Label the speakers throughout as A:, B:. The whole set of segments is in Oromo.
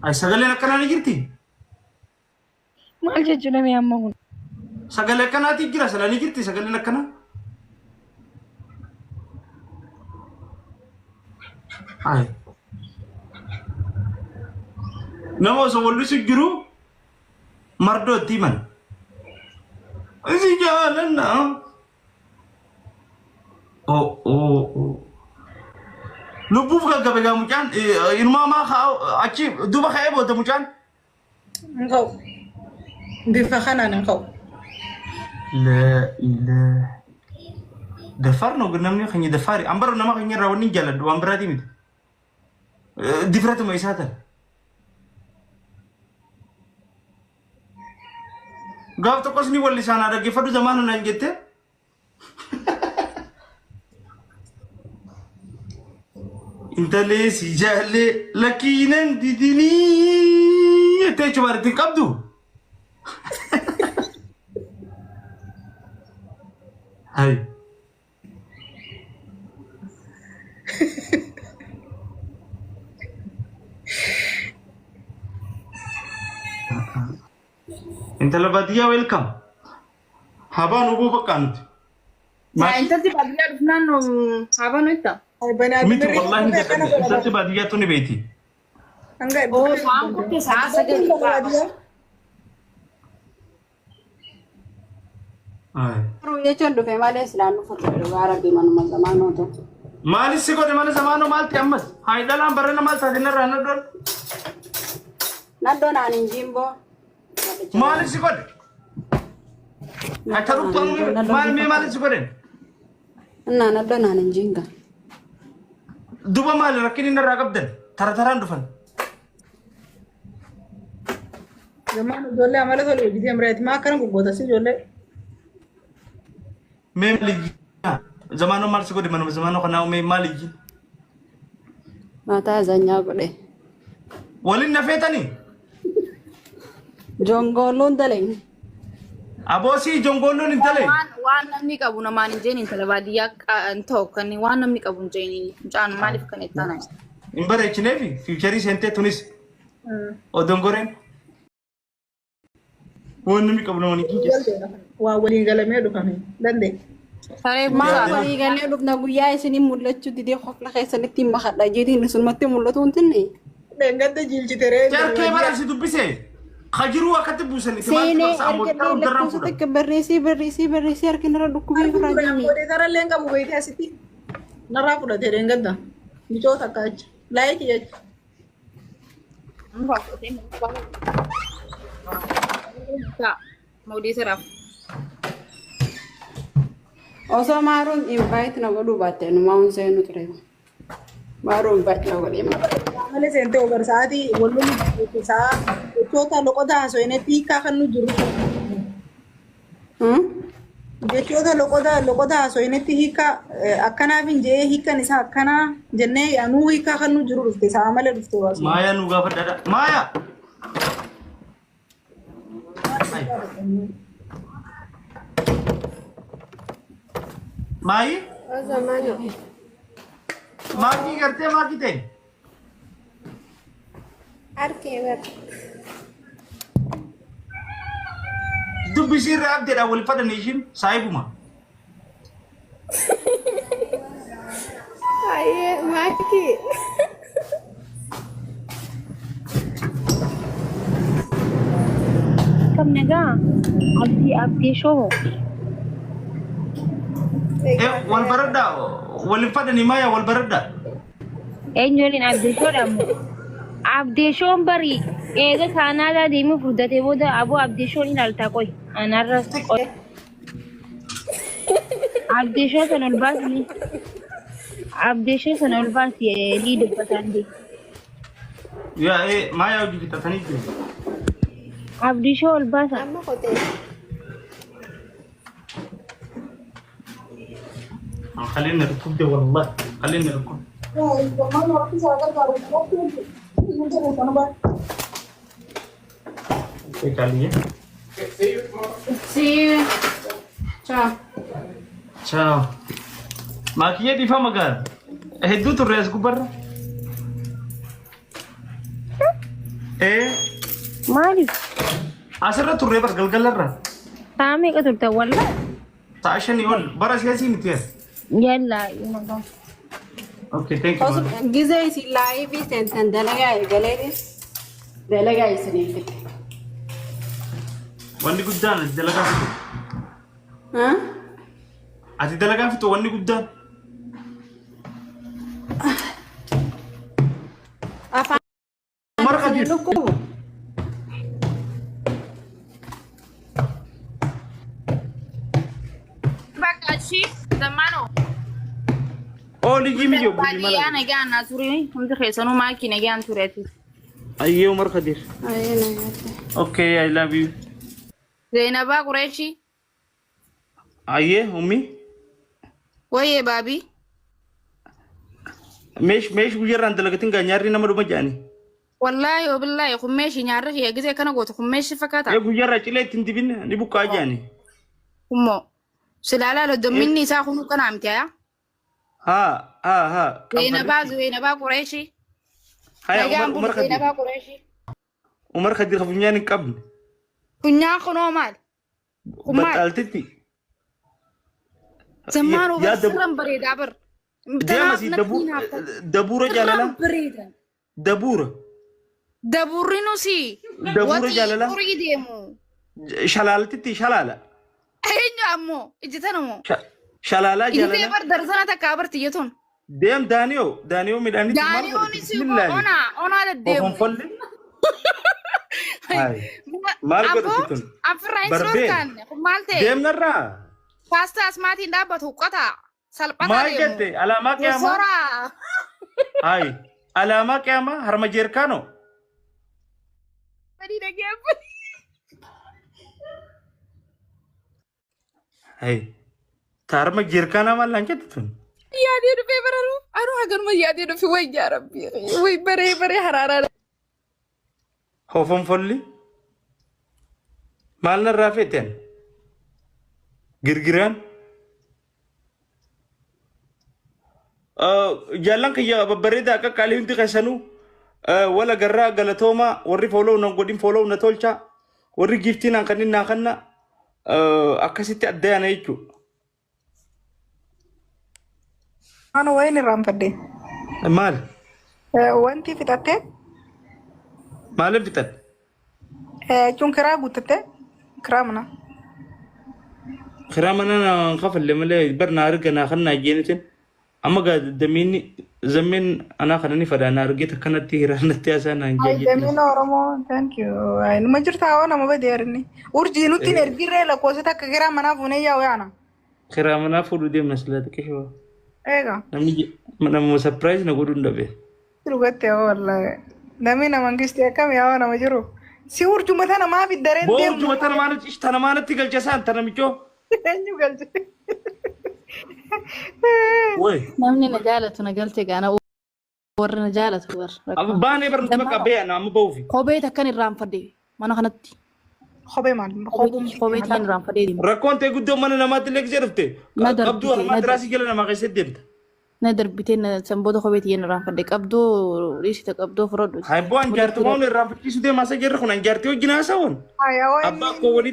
A: Ay sagaleen akkanaa ni jirti.
B: Maal jechuudha mee amma kun?
A: Sagalee akkanaati jira sila ni jirti sagaleen akkanaa. Ay. Nama osoo wallisu jiru mardoo itti himan. Isi jaalanna. Oh, oh, oh. Lubbuuf gaggabe gaa mucaan inumaa maa achi duuba ka'ee booda mucaan.
C: Hin ka'u. Bifa kanaan hin ka'u.
A: La ilaha. Daffaar no namni keenya daffaari. An bara nama keenya irraa wanni hin jaalladhu waan biraatii miti. Difratuma isaa tan. Gaaf tokkos ni wallisaan haa dhaggeeffadhu zamaana naan jettee. Intalee si jaallee lakkiinan didinii jettee jechuudha itti hin qabdu. Hai. Intala baadiyyaa welcome. Habaan ubuu bakka nuti.
D: Yaa intalti baadiyyaa dhufnaan haabanu itta.
A: Miti wallahi hin dadhabne. Intalti baadiyyaa tuni beeti.
D: Oo sa'aan kutte sa'a 9.
E: Garuu jechuun dhufe malee silaan dhufu ture dhugaa rabbi manuma zamaanoo tokko.
A: Maalis si godhe mana zamaanoo maalti ammas? Hayi dhalaan barana maal taate narraa nadhoon?
E: Nadhoon aan hin jiimboo.
A: Maaliif si godhe? Akka dhuftu maal mee maaliif si godhe?
E: Innaa nadhoo naan hin jiinga.
A: Duba maali rakkinni narraa qabdan? Tara taraan dhufan.
C: Zammaan ijoollee amala tole hojii amreeti maa akkana goggoota si ijoollee.
A: Mee maali zamaanoo maal si godhe manuma zamaanoo kanaa mee maali ijji?
E: Mataa zanyaa godhe.
A: Waliin na feetanii?
E: Jongoolloon daleen.
A: Aboosii jongoolloon hin daleen.
D: Waan namni qabu namaan hin jeen intala baadiyyaa hin ta'u kan waan namni qabu hin jeen mucaan maaliif kan itti aanaa.
A: Hin bareechineefi fiicharii seentee tunis odongoreen. Waan namni qabu nama ni kiijeessa.
C: Waa waliin galamee dhufame danda'e.
D: Saree
E: Maal
D: buusaa.
E: walii galee dhufna guyyaa isinii mul'achuu didee hofla keessanitti hin makadha jeetiin isinumatti mul'atu hin tinne.
C: Dheengadda jiilchite ree.
A: Jarkee bara si dubbise. Kajiruu akkatti buusan itti maaltu
E: Seenee
A: qabsa ammoo
E: erga
A: daruu darraan
E: lakkoofsa
A: fuudhan.
E: takka barreessee barreessee barreessee harki narra dhukkubee ofirraa deeme.
C: Fuudhee tarallee hin qabu beekee asitti. Narraa fudhatee dheengadda. Micoota akka achi. Laayikii jecha.
D: Moodii saraaf.
E: Osoo maaruun invite na godhuu baatte numaa hun seenu ture. Maaruun invite na godhee malee.
C: Malee seentee over sa'aatii wal loluu sa'a jechoota loqota haasofnetti hiikaa kan nu jiru. Jechoota loqota loqota haasofnetti hiikaa akkanaaf hin jedhee hiikan isaa akkanaa jennee anuu hiikaa kan nu jiru dhufte sa'a malee dhufte waasu.
A: Maayaa nu gaafadhaadha. Maayaa! Maayi? Maakii gartee maakii ta'e?
F: Arkee bar.
A: Dubbisii irraa abdeedha wal fadhan ishiin saayibuma.
F: Ayyee maakii.
B: Akkam nagaa abdii abdii shoo
A: Wal baradhaa wal hin fadhanii maaya wal baradhaa.
B: Eenyu waliin abdii shoodha ammoo. Abdii shoon bari eega Kaanaadaa deemee furdatee booda aboo abdii shoon ilaaltaa qoy. Anarra qoy. Abdii shoo sana ol baasni. Abdii shoo sana ol baasi lii dubbataan deema.
A: Yaa ee maayaa hojii fixatanii jiru.
B: Abdii shoo ol baasa.
F: Amma kotee.
A: Qalleen na dhukkubde wallahi qalleen na dhukkubde. Caaliyye.
E: See you. Ciao.
A: Ciao. Maakiyyee dhiifama gaara. Hedduu turre as gubbarra. Ee
B: Maaliif?
A: asirra turree bar galgalarra.
B: Sa'a meeqa turte wallaa?
A: Sa'a 5 ol bara siyaasii miti yaa.
B: Yallaa ima
A: Okay, thank you.
E: Osoo gizee isin laayivii seentan dalagaa eegaleetis dalagaa isinii fixe.
A: Wanni guddaan ati dalagaa fixu.
E: Haa?
A: Ati dalagaa fixu wanni guddaan.
E: Afaan
A: Umar
E: isin
A: Kadir.
E: dhukkubu.
D: Bakka ishii zammaanoo.
A: Oo lijii mijo bulii
D: Baadiyyaa
A: mala.
D: nagaan naa ture. Hundi keessanuu maakii nagaan tureeti.
A: Ayyee Umar Kadir.
E: Ayyee nagaatti.
A: Okay, I love you.
D: Zeenabaa Qureeshii.
A: Ayyee ummi.
D: Wayyee baabii.
A: Meesh meesh guyyarraan dalagatin gaa nyaarri nama dhuma jedhani.
D: Wallaahi wabillaahi kummeeshi nyaarri kiyya gisee kana gootu kummeeshi fakkaata.
A: Ee guyyarraa cilee ittiin dibin ni buqqaa jedhani.
D: Kummoo. Silaalaa loddomminni isaa kun kanaa miti haa.
A: Haa haa haa.
D: Zeenabaa Zeenabaa Qureeshii.
A: Haya
D: Nagaan
A: Umar
D: bulu
A: Umar Kadir.
D: Zeenabaa Qureeshii.
A: Umar Kadir ka funyaan hin qabne.
D: Funyaan kunoo maali? Kun maali?
A: Baxxaaltitti.
D: Zammaan
A: Yaa
D: obar
A: dabu
D: sirran bareedaa bar.
A: deema
D: Tanaaf
A: si
D: natti
A: dabu
D: hinaaftan.
A: dabuura
D: Sirran
A: jaalala
D: bareeda.
A: dabuura
D: Daburri nusi
A: dabuura
D: waxii
A: jaalala
D: xurii deemu.
A: shalaaltitti shalaala
D: Eenyu ammoo iji tana moo?
A: Shalaalaa
D: Iji tee
A: jaalala
D: bar darsana takkaa barti jetun.
A: deem daaniyoo daaniyoo midhaanitti maal
D: Daaniyoon
A: godhate
D: isii
A: bismillaahi
D: onaa onaa deddeemu.
A: ofonfolli hayi maal
D: Aboo
A: godhate tun
D: afirraa hin
A: barbeen
D: soortaan kun maal ta'e?
A: deemnarraa
D: Paastaa asmaatiin dhaabbatu huqqataa salphataa
A: maal
D: deemu.
A: jette alaamaa qiyaamaa
D: Soraa.
A: hayi alaamaa qiyaamaa harma jeerkaanoo
D: Sadii dhageeffa.
A: hayi ta harma jeerkaanaa maal laan jette tun
D: Yaadee dhufee bararuu. Anuu haganuma yaadee dhufe way yaa rabbi. Way baree baree haraaraa.
A: Hofonfolli maal narraa feeten girgiraan jaallan kiyya babbareedaa akka qaalii hundi keessanuu wala garraa galatoomaa warri follow nan godhin follow na tolcha warri giiftii naan kannin naa kanna akkasitti adda yaana jechuudha.
C: Waan wayin irraanfadhe.
A: Maal
C: Wanti fixattee
A: maaliif fixan?
C: jechuun kiraa guuttattee kiraa mana.
A: Kiraa mana naan kafalle malee bar naa arga naa kan naa jeenitin amma gaa damiinni zammeen anaa kana ni fadhaa naa argee takkanatti hiraannatti haasaa naan
C: Ay,
A: jee
C: Damiin Oromoo, thank you. Ay, numa jirta hawaa nama badee arinni. Urjii nutti hin ergirree lakkoofsa takka kiraa manaa fuunee yaa'u yaana.
A: Kiraa manaa fuudhuu deemna silaa xiqqishoo.
C: Eega.
A: Namni nama surprise na godhuu hin dhabe.
C: Dhugatte haa wallaahi. Namni nama mangistii akkam yaa nama jiru. Si urjuma tana maaf dareen
A: Boo
C: deemnu?
A: urjuma tana maanatti tana maanatti galcha isaan tana michoo.
C: Eenyu galche?
A: Woy.
G: Namni na jaalatu na galte gaana warra na jaalatu warra rakkoo.
A: Baanee barnoota bakka
G: Zammaanoo
A: ba'e amma ba'uufi.
G: kophee takkan irraanfadhe mana kanatti.
C: Kophee maal?
G: Kophee tiin irraanfadhee deema.
A: Rakkoon ta'e guddoo mana namaatti illee gisee dhufte.
G: Na
A: Qabduu
G: darbite
A: harmaa
G: na
A: tiraasii jala namaa keessatti deemta.
G: na darbite na san booda kophee tiin irraanfadhe qabdoo dhiisite qabdoo fudhadhu.
A: Hayi boo anjaartii waan irraanfachiisuu deemaa isa jirra kun anjaartii wajjin haasawwan.
C: Haa
A: Abbaa koo waliin.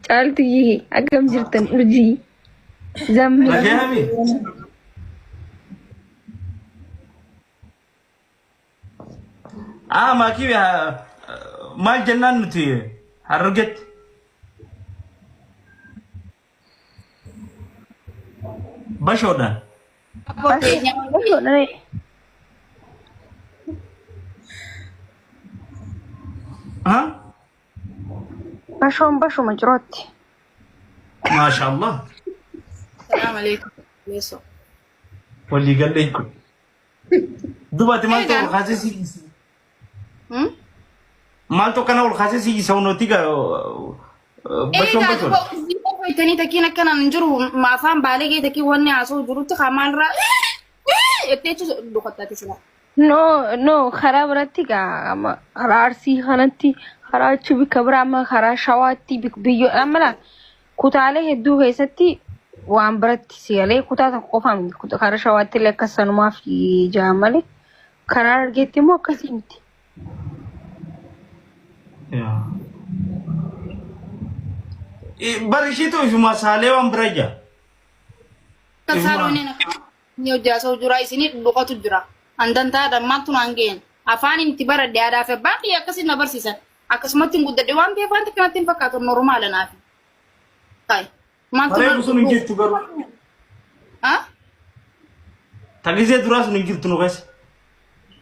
B: Caaltuyyee akkam jirtan urjii zammee.
A: Nagaami. Ah maakii maal jennaan nuti harargetti. Bashoodhaan.
B: Bashoodhaan.
A: Ah
B: Bashoon bashuma cirootti.
A: maashaallah.
D: Salaam alaikum. Leeso.
A: Walii galee jechuudha. Dubaati maaltu ol
D: Eegaan.
A: kaasee si maaltu akkana ol kaasee si sawnooti gaa bashoon
D: Eegaa
A: bashoon.
D: duuba urjii qofa itanii takkiin akkanaan hin jiru afaan baalee takkiin wanni haasa'u jirutti kamaanirraa jettee jechuun dukattaati silaa.
B: No, no, karaa biratti gaa amma karaa Arsii kanatti, karaa achi bikka biraa amma karaa Shawaatti biyyo amma laa kutaalee hedduu keessatti waan biratti si galee kutaa tokko qofaa miti. Karaa Shawaatti illee akkas sanumaaf jaa malee Karaa argeetti immoo akkasii miti.
A: Bar ishiitu ifuma saalee waan bira jira.
D: Kan saaloo inni ni hojjaasoo jira isinii dhudhuqatu jira. Andantaa dammaattu naan ga'een. Afaan itti baradhe aadaa fi abbaan kiyya akkasiin na barsiisan. Akkasumatti hin guddadhe waan ta'eef wanti kanatti hin fakkaatu normaala naafi. Ta'i. Maaltu
A: Bareedu sun hin jirtu garuu.
D: Ha?
A: Tagizee duraa sun hin jirtu nu keessa.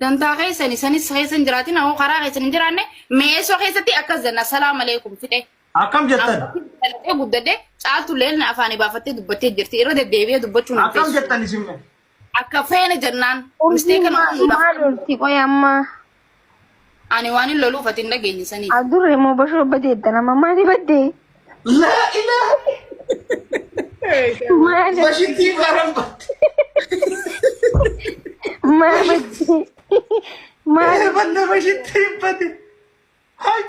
D: Dantaa keessan isanis keessa hin jiraatin hoo karaa keessan hin jiraanne meesoo keessatti akkas jenna salaam aleekum fidhe.
A: Akkam jettan?
D: Dhalatee guddadhe caaltu leelna afaanii baafattee dubbattee jirti irra deddeebi'ee dubbachuun hin
A: Akkam
D: feesu.
A: jettan isin?
D: Akka feene jennaan
B: Urjii
D: misteeka nama
B: maal olti qoy amma
D: ani waan hin loluuf ati hin dhageenye sanii.
B: adurre moo bashoo badeedda nama maali baddee?
A: Laa ilaaha.
B: Maal
A: Bashittii baran batte.
B: maal baddee? Maal
A: Banne bashittii batte. Hai.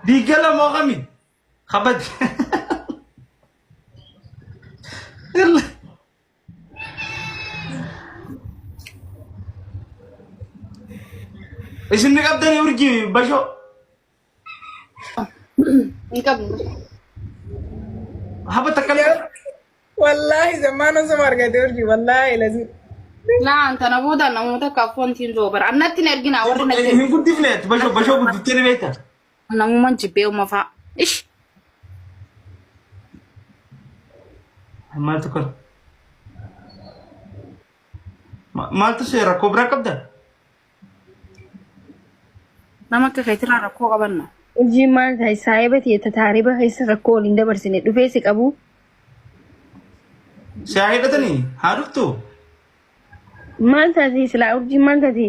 A: Diigala moo kami? Kabad. Isin ni qabdanii urjii bashoo.
D: Hin qabnu.
A: Haba takka illee.
C: Wallaahi zammaana suma argate urjii wallaahi lazim.
D: Laan tana booda namoota akka affoontiin zoobara. Annatti hin ergina warri natti
A: Hin guddifne bashoo bashoo guddiftee ni beekta.
D: Namumaan jibbee uuma fa'a. Ish.
A: Maaltu kana? Maaltu see rakkoo biraa qabda?
D: Nama akka keetirraa rakkoo qabanna.
B: Urjii maal taate saayiba ta'e taariba keessa rakkoo waliin dabarsine dhufee si qabu.
A: Si haa hidhatanii haa dhuftu.
B: Maal taate silaa urjii maal taate?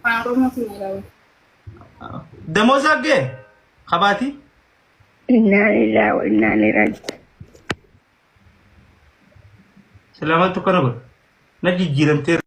D: Afaan Oromootiin ilaalu.
A: Damoosaa gee kabaati.
B: Innaa lillahi wa innaa ilaihi raaji'uun.
A: Silaa maaltu kana godha? Na jijjiiramtee.